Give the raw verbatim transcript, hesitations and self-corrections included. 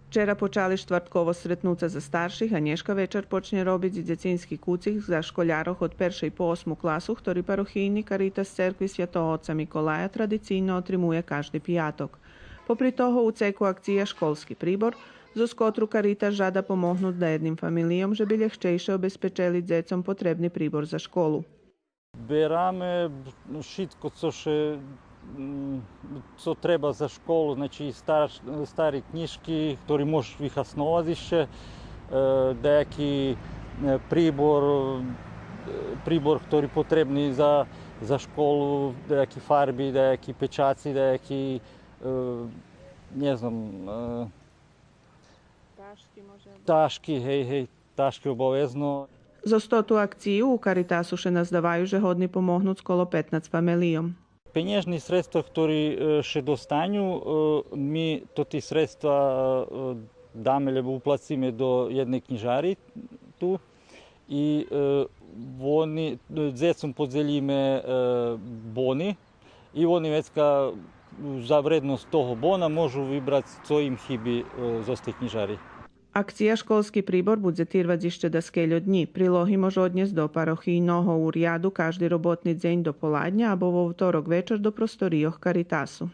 Вчера почали штвартково стретнуца за старших, а нєшка вечар почнє робиц и дзецински куцик за школярох од першей по осму класу, хтори парохийни Каритас церкви Святого Отца Миколая традицийно отримує кажди пияток. Попри того, у цеку акция Школски прибор, зоз котру Каритас жада помогнуц даєдним фамелийом же би лєгчейше обезпечели дзецом потребни прибор за школу. Бераме шицко цо ше, м, цо треба за школу, значи стар-, стари кнїжки, хтори можеш вихасновац ище, е, даяки, е, прибор, е, прибор хтори потребни за, за школу, даяки фарби, даяки печаци, даяки, е, нє знам, е, Ташки може. Ташки, гей, гей, ташки обавезно. Зоз тоту акцию у Каритасу ше наздаваю же годни помогнуц коло петнац фамелийом. Пенєжни средства хтори, е, ше достаню, е, ми тоти средства, е, даме, лєбо уплациме до єдней кнїжари ту и, е, вони, е, дзецом подзелїме, е, бони и вони вецка за вредносц того бона можу вибрац цо им хиби, е, зоз тей кнїжари. Акция Школски прибор будзе тирвац ище даскельо днї. Прилоги можу однєсц до парохийного уряду кажди роботни дзень до поладня або во второк вечар до просторийох Каритасу.